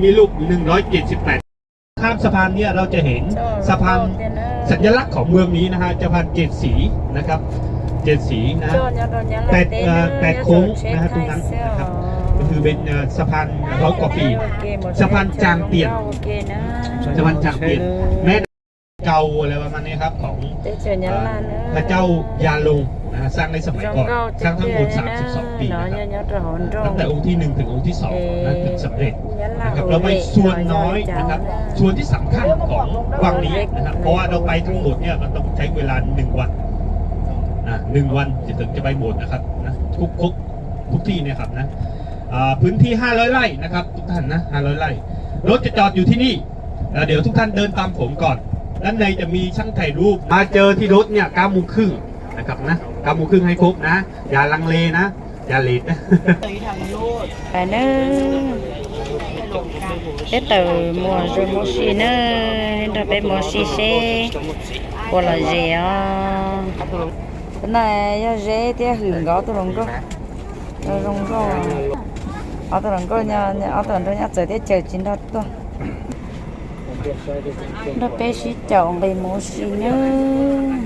มีรูปหนึ่งร้อยเจ็ดสิบแปด ข้ามสะพานเนี่ยเราจะเห็นสะพานสัญลักษณ์ของเมืองนี้นะฮะ สะพานเจ็ดสีนะครับ เจ็ดสีนะฮะ แปด เอ่อ แปดโค้งนะฮะ ตรงนั้นนะครับ ก็คือเป็น เอ่อ สะพานร้อยกว่าปี สะพานจางเตียน สะพานจางเตียน แม้ เก่าอะไรประมาณนี้ครับ ของ เอ่อ พระเจ้ายาลงนะฮะ สร้างในสมัยก่อน สร้างทั้งหมดสามสิบสองปีนะครับ ตั้งแต่องค์ที่หนึ่งถึงองค์ที่สองนะ ถึงสำเร็จนะครับ เราไปส่วนน้อยนะครับ ส่วนที่สำคัญของวังนี้นะครับ เพราะว่าเราไปทั้งหมดเนี่ยมันต้องใช้เวลาหนึ่งวันนะ หนึ่งวันจะถึงจะไปหมดนะครับนะ ทุกทุกทุกที่เนี่ยครับนะ อ่า พื้นที่ห้าร้อยไร่นะครับ ทุกท่านนะ ห้าร้อยไร่ รถจะจอดอยู่ที่นี่ แล้วเดี๋ยวทุกท่านเดินตามผมก่อน ด้านในจะมีช่างถ่ายรูป มาเจอที่รถเนี่ย เก้าโมงครึ่งนะครับนะ เก้าโมงครึ่งให้ครบนะ อย่าลังเลนะ อย่าเลทนะ Pais nawb, peb tawm mus zoo mus si nawb, nrog peb mus si seb puas lom zem os. Tus no yog Zeb thiab Hwm nkawd ob tug hluas nkauj. Zoo nkauj, ob tug hluas nkauj, ob tug hluas nraug nyob txawv thiab ces tsis nrog tuaj. Nrog peb sib caum nqis mus si nawb.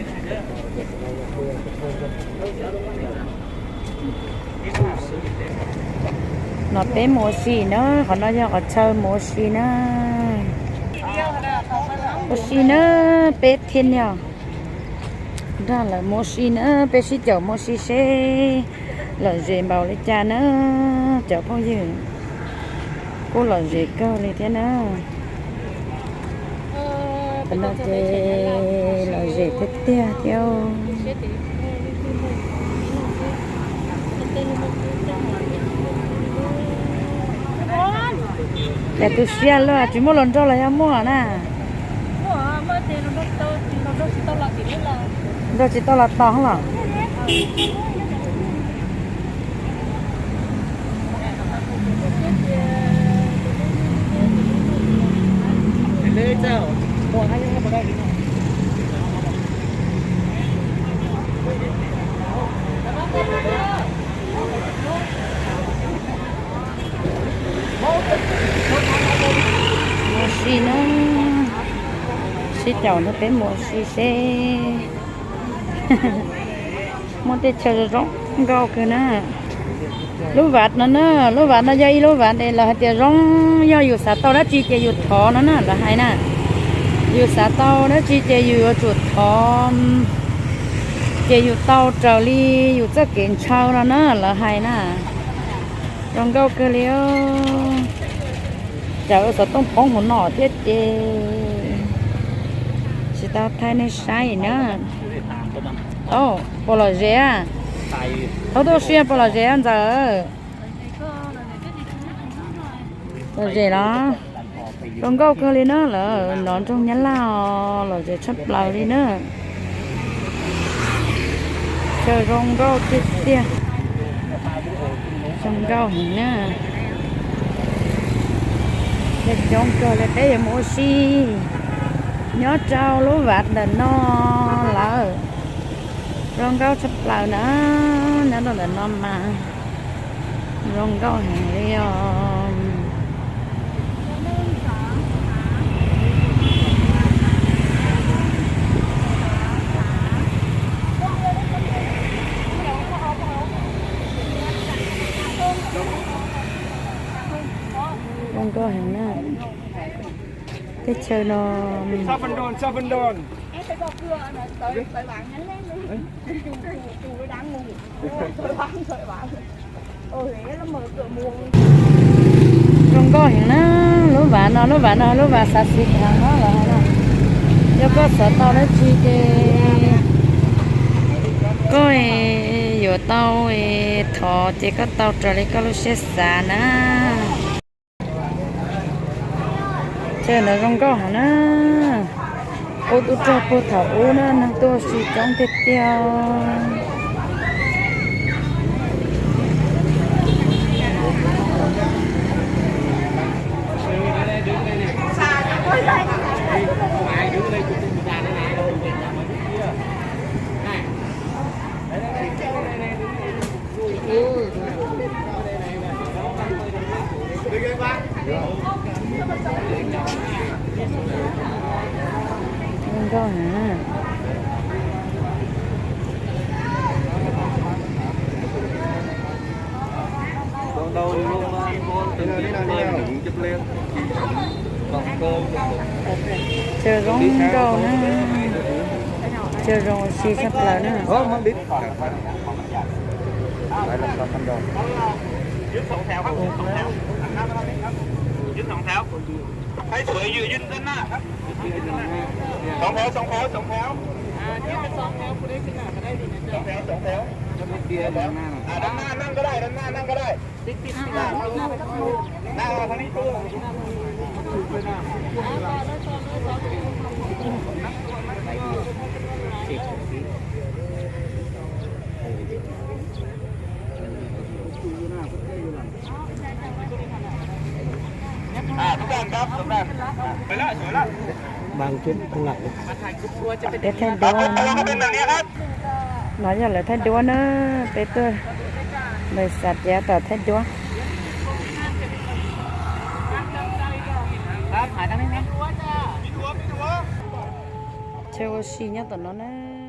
No peb mus ua si na, qhov no yog qhov chaw mus ua si na. Ua si na, peb thiaj li nrog lawv mus ua si na, peb sib caum mus ua si seb lom zem npaum li cas na, cov phooj ywg. Kuj lom zem kawg li thiab na. Qhov no ces lom zem tiag tiag thiab. Cas tu siab luaj, tsis muaj hluas nraug los yog muaj na? Nraug tsis tau los tos los. Mus si na, sib caum nrog peb mus si seb. Muaj tej chaw zoo nkauj kawg na. Lub vaj no na, lub vaj no yog ib lub vaj es lawv hais tias zoo, yog yus xav tau dab tsi ces yus thov no na, lawv hais na. Yus xav tau dab tsi ces yus yuav tsum thov, ces yus tau raws li yus txoj kev ntshaw no na, lawv hais na. Zoo nkauj kawg li. Cas ua xov tooj poob hauv no thiab ces tsis tau thaij nej saib na. Puas lom zem? Thaub tuaj siab puas lom zem ntxawm? Lom zem los? Zoo nkauj kawg li na, lawv nov nroog Nyab Laj os, lom zem tshaj plaws li na. Chaw zoo nkauj tiag tiag, zoo nkauj heev na. Coob coob kawg li, peb yuav mus ua si nyob rau lub vaj ntawm no lawm. Zoo nkauj tshaj plaws na, nyob rau ntawm no mas zoo nkauj heev li os. Zoo nkauj heev na. Teb chaws no. Zoo nkauj heev na, lub vaj no, lub vaj no, lub vaj xav xis heev no los no. Yog koj xav tau dab tsi ces koj yuav tau thov ces koj tau raws li koj lub siab xav na. Chaw no zoo nkauj heev na. Ua tub rog puag thaum ub na, neeg tuaj ua si coob tiag tiag. Chaw zoo nkauj na, chaw zoo ua si tshaj plaws na. Peb thaij duab, no yog lawv thaij duab na, peb tuaj, lawv xav tias tom thaij duab. Chaw ua si nyob tom no na.